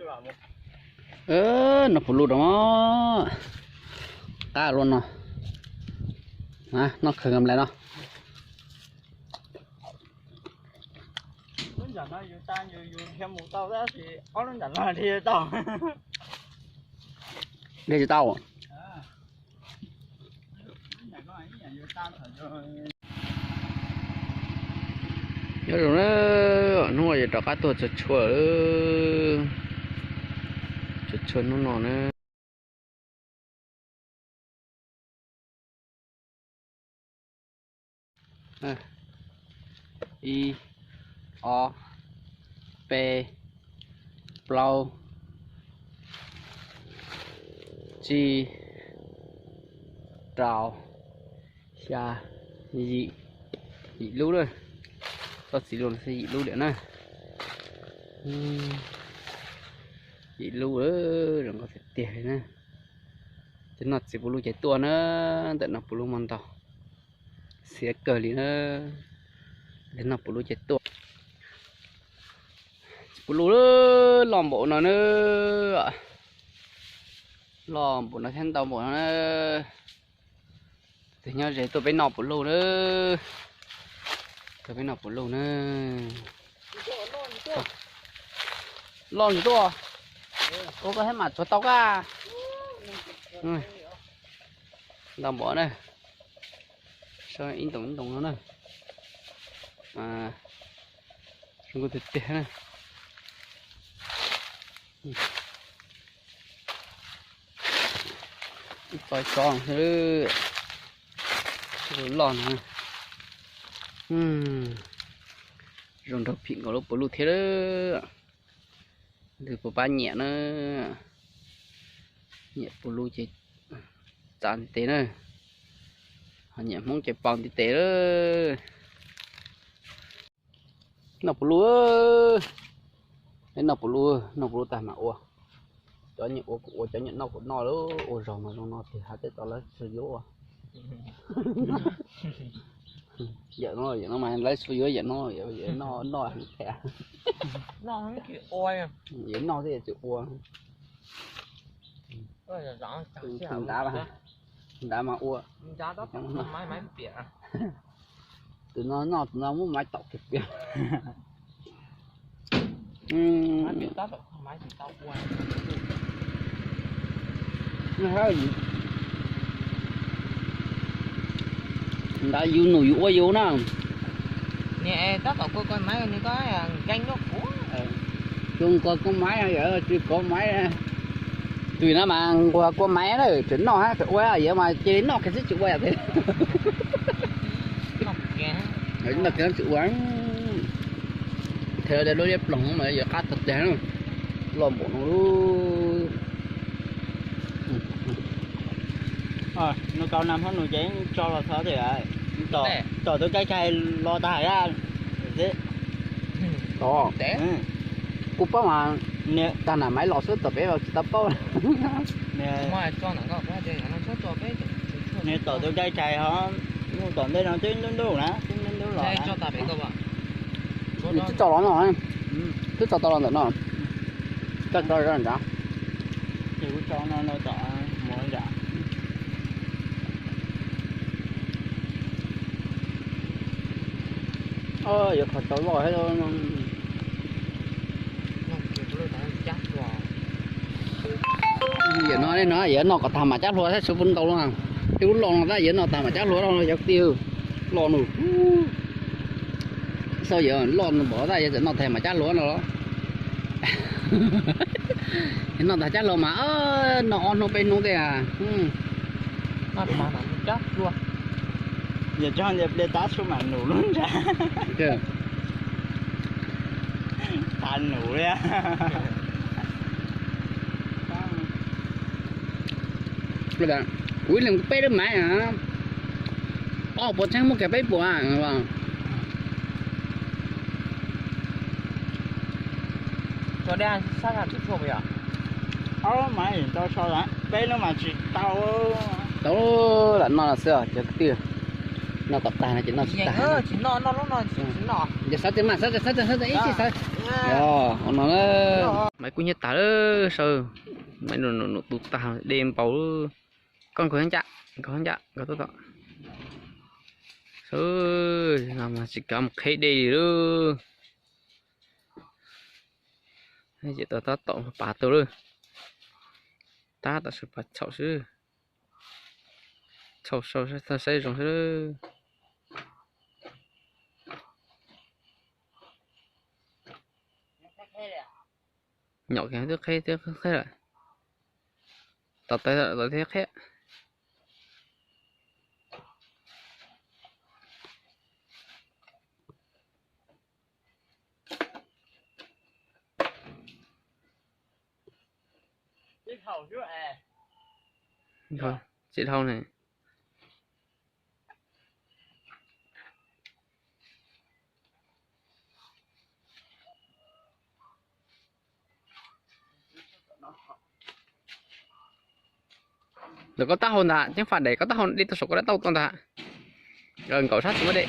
Noj puv luj rau, qab luaj no. Noj khaws nqa nplais no. Dhia tsis tau. Nyob zoo na, hnub no yuav rov qab tuaj txog tshuaj, txog tshuaj hnub no na. Ib, ob, peb, plaub, tsib, rau, xya, yim, yim lub na. Txoj txiv lus no yim lub liam na. Yim lub, zoo nkauj tiag tiag li na. Ces noj txiv puv luj ces tuaj na, ntawm no puv luj muaj ntau, xiav kawg li na. Ces noj puv luj ces tuaj. Txiv puv luj loj npaum no na, loj npaum no thiab ntau npaum no na. Tus nyob ze tuaj peb noj puv luj na. Tuaj peb noj puv luj na. Loj ntsis tuaj. Ua koj thiab mam tsuav tau koj. Ntau npaum na. Ib ntoos ib ntoos no na. Zoo nkauj tiag tiag na. Ib txoj tsob xwb, loj no. Zoo nraug phim nkaus lub puv luj thiab. Nws puas pab nyiam na. Nyiam puv luj ces txav ntiv tes na. Ho nyiam Hmoob ces paus ntiv tes lawm. Noj puv luj, noj puv luj, noj puv luj tag mam ua. Cov nyiam ua kuv ua, cov nyiam noj kuv noj, ua zaus mas zoo no tiag, hais tej tau lawv tsis yuav ua. Yam no, yam no mas lawv tsis yuav, yam no noj heev thiab. Yam noj thiaj tsis ua. Tus nrad mas ua. Tus no noj, tus no muab maiv tom kiag piam. Ntawd yus num yus ua yus na. Tus nqos kua maiv, tsis kov maiv. Tus no mas nquag kua maiv na, tseem noj hab tseem ua, yog mas cia li noj kiag xwb tsis ua yam twg. Noj kiag tsis ua. Thaum lub liab ploog mas yuav qab tag plag, loj npaum no. Nws kaus nas hmo nus ces tso los txog tiag, tom tus kaij cai los tag hais. Kuv paub mas tag nam maiv los xwb, tom peb los tsis tau paub. Nws tom tus kaij cai ho, nws tom ntej no twb ntub ntub na, twb ntub ntub los. Nws twb tso los no, twb tso tau los ntawm no. Tso tso nrad. Ces kuv tso no no tom mus nrad. Yuav qhov tau loj thiab. Yam no no yuav noj kom tag mam cab hlua thiab, tsis pub ntau loj. Tej lub loj no tab yuav noj tag mam cab hlua no cov kwv tij. Loj nus. Xav yuav loj npaum tab yuav txawm noj tag mam cab hlua no los. Noj tag cab hlua mas noj ob hnub peb hnub tej. Yog cov pliag tab su mam num lub nrad. Tas num li. Kuv ib leeg peb lub maiv, ob puas txheeb muab kiag peb puas. Ob lub maiv tau so, peb lub mas tsis tau. Tau lam no los xwb cov kwv tij. Noj tom tag no ces noj tsis tag. Ces xav tsis mas xav tsis xav tsis xav tsis ib txhij xav. Ua no na. Maiv kub hnyiab tag lawm saw. Maiv num tus tag de npaus. Koj nkaug ncaj, nkaug ncaj, nkaug tab tom. Saw, no mas tsis kav mus qheb dej li lawm. Ces tab tom pav tau lawm. Tab tom sawv pav txhaum xwb. Txhaum saib zoo xwb. Nyom kiag twb qheb twb qheb lawm. Tom tawv tom thiab qheb. Tsis dhau ne. Lawv koj taub hau ntag, ceeb faj daim koj taub hau dej tau saum koj dab taub tau ntag. Nkaum sab tsis muaj dej.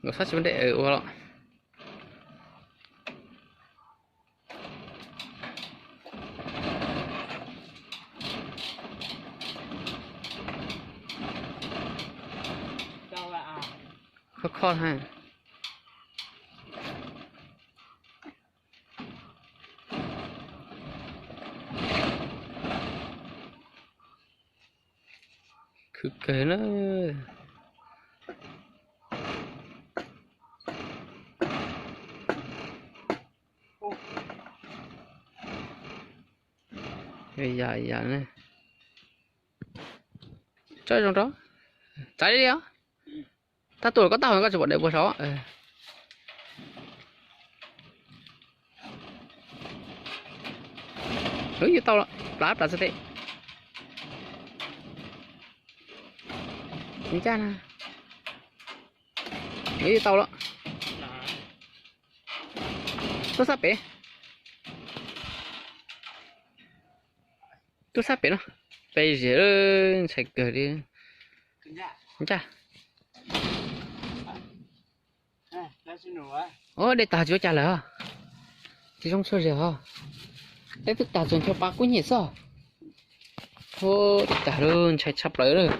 Nkaum sab tsis muaj dej ua los. Khov kho ha. Khwv kawg na. Yam yam ne. Tso zoo rau. Txav li os. Tab tuaj koj taub hau koj tsis pom daim puag saud. Yuav tau lawm, plav plav txog tes. Ncaj na. Yuav tau lawm. Tuaj sab pem. Tuaj sab pem no. Peb ziag ntshai kawg li. Ncaj. Ua dej tag tsis ua cas lawm os. Tsis zoo txhua zaus os. Dej twb tag txog ncho pa kub hnyiab xwb. Ua dej tag lawm ntshai tshaj plaws lawm.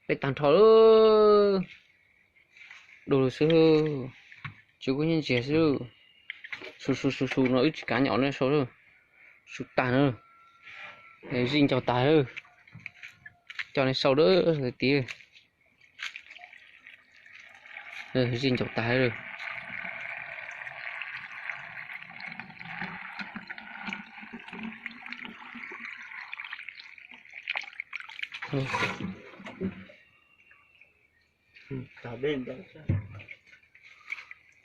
Dej tag nrho lawm. Dua lawm xwb. Tsis kub hnyiab ntsiag xwb. Su su su su no wb tsis kav nyom na sau lawm. Su tag na. Zij ncaus tag lawm. Coj nej sau lawm tiag. Zij ncaus tag lawm.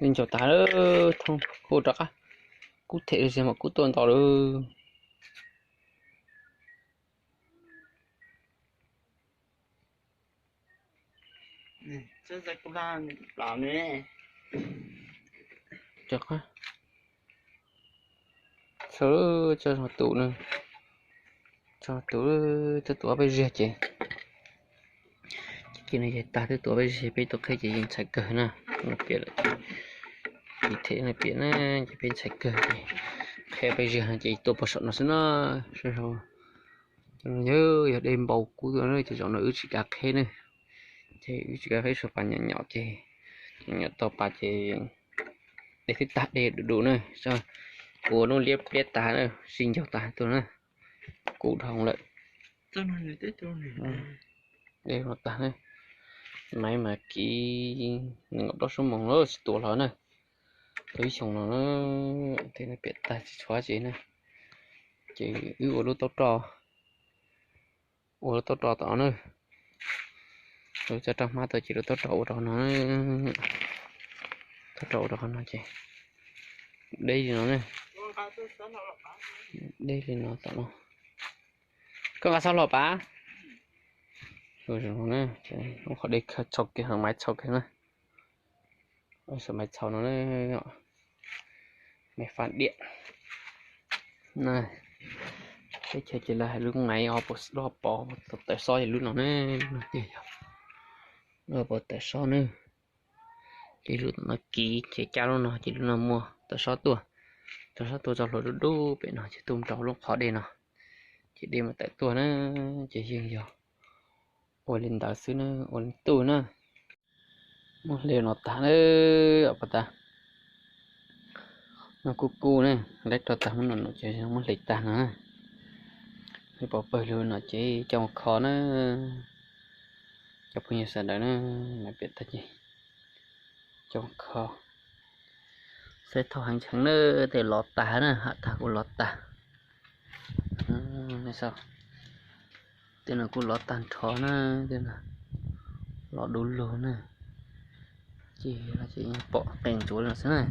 Ncaus tag lawm, thoob kuj rov qab kub them li mas kub tuaj ntau lawm. Txhawm tso tus na, tso tus, twb tus ob peb ziag ces, ces no yog tag twb tus ob peb ziag peb tuaj qheb ces yeej ntshai kawg na. Piam lawm ces, piam na ces peb ntshai kawg ces qheb peb ziag no ces tuaj puag saum no xwb na. Yog, yog dej npau kub ces zaum no wb tsis kav qheb na, ces wb tsis kav qheb, suav pas nyom nyom ces, nyom nyom tau pas ces dej twb tag dej du du na, ua lub liab pliab tag na, zij ncaus tag tuaj na, kub dhau lawm. Dej no tag na, maiv mas kiv nees nkaum plaub xuab moos lawm tsis tua hlo na, tau ib xyoos no na, tej no piam tag tsis tshuav tsev na, ces wb ua lub taub roj, ua lub taub roj tom no na, lub taub roj hmab tau ces lub taub roj ua rau qhov no, taub roj ua rau qhov no ces deb li no na, deb li no tom no. Koj nqa xov hlo pas. Qhov dej txhau kiag, maiv txhau kiag na. Maiv txhau no, maiv fab diam na. Teb chaws ces lawv hais lub maiv ob puas pov, tawm sob ces lub no ne, lub no ces yog lub ob puas tawm sob ne. Ces lub no kiv ces cab lub no ces lub no muaj tawm sob tuaj, tawm sob tuaj txoj hlua dub dub pem no ces tuaj rau lub qhov dej no, ces dej mas tawm tuaj na, ces yeej yog ua li ntawd xwb na, ua li tuj na. Muab hle no tag na, pov tas no kuj kuj ne, lab rau tag muab no ces muab hle tag no na. Li pov pawg lug no ces coj mus kho na, cov phooj ywg sawv daws na, no piam tag ces coj mus kho. Saib thauj heev heev na, tej lov tag na, ham tag kuj lov tag. Tej no kuj lov tag nrho na, tej no lov du lug na. Ces pom qee ntsuav li no xwb na.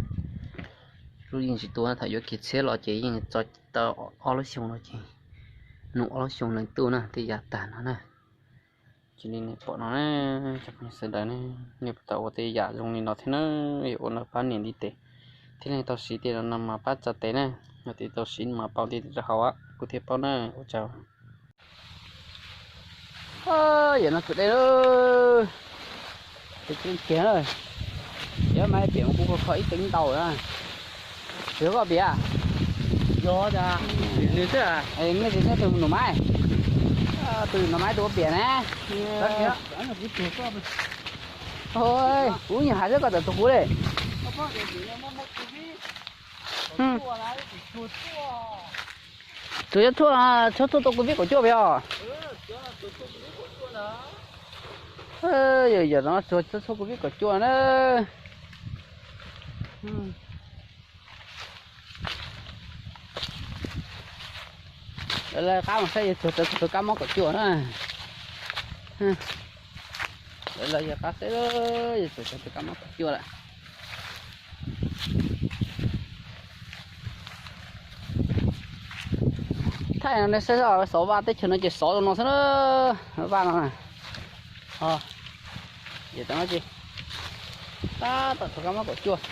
Lub yeej tsis tuaj, thaum yuav kiag txhiab los ces yeej txo tau ob lub xyoo no ces num ob lub xyoo leej tuj na, tej yam tag no na. Cia li nej pom no na, cov phooj ywg sawv daws ne, nej puas tau ua tej yam zoo li no thiab na, yog ua no pab niam ntiv tes, thiab leej tau siv tej no mas pab txhawb tes na, yog tias tau siv mas pauv ntiv tes rau hauv kuv thiaj paub na, ua tsaug. Yam no tus dej, tus dej kiag na, yog mas piam kuv kho ib teev ntau na. Tsis yog koj piam? Yog, nws xwb. Nej tus nus maiv, tus nus maiv tus ua piam na. Kuv nyuam hais xwb koj tawm tus kuv li. Tus yuav tshuaj, tshuaj tshuaj tau covid kaum cuaj pes os. Yog, yog no tsuag tshuaj covid kaum cuaj na. Lawv qab mas saib yuav tsuag tau tus kab mob kaum cuaj na. Lawv yog qab saib yuav tsuag tau tus kab mob kaum cuaj lawm. Thaij no nej saib xov vaj teb chaws no ces xov rau no xwb na. Vaj no, yog tau no ces tab tom tus kab mob kaum cuaj.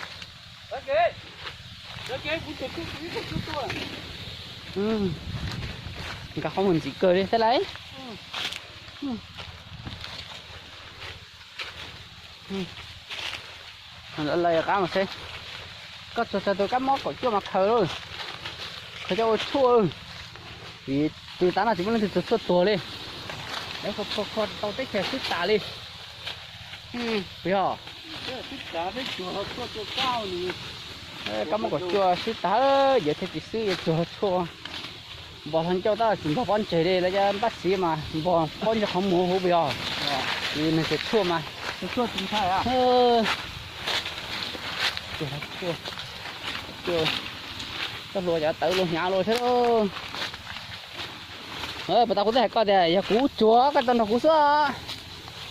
Nkag qhov muag ntxim kawg li thiab lauj. Lawv qab mas seb, koj tsuag txog tus kab mob kaum cuaj mas khaws lauj, khaws coj ua tshuaj. Vim tus tav no tsis muaj leej twg tsuag tshuaj tuag li. Lawv kho kho tau teb chaws xwb tas li. Puas yog? Kab mob kaum cuaj xwb tas, yawg thiaj tsis xwb yuav tsuag tshuaj. Npog hlo ncauj tab sis npog pob ntseg li, lawv cov npab xiv mas npog pob ntseg qhov muag huv puas yog? Nws tsuag tshuaj mas. Tsuag, tsuag, tsuag, tsuag hlua cov tawv luag hnyav luag thiab lauj. Puas tas kuv twb hais koj tias yog kuv tsuag koj tau nrog kuv xwb.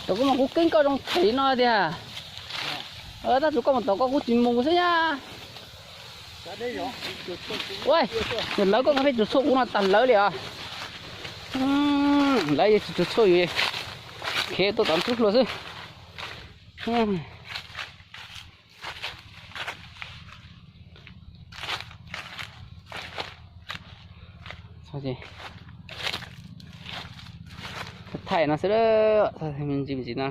Thaum kuv mus kuv keeb koj zoo phem no tiag. Tab sis koj mus tom koj kuv tsis mus xwb nyab. Ua, lawv koj pheej tsuag tshuaj kuv no tag lawv li os. Lawv yeej tsis tsuag tshuaj yus, khev tuaj tom ntug hlua xwb. Thaij no xwb, me ntsis me ntsis no.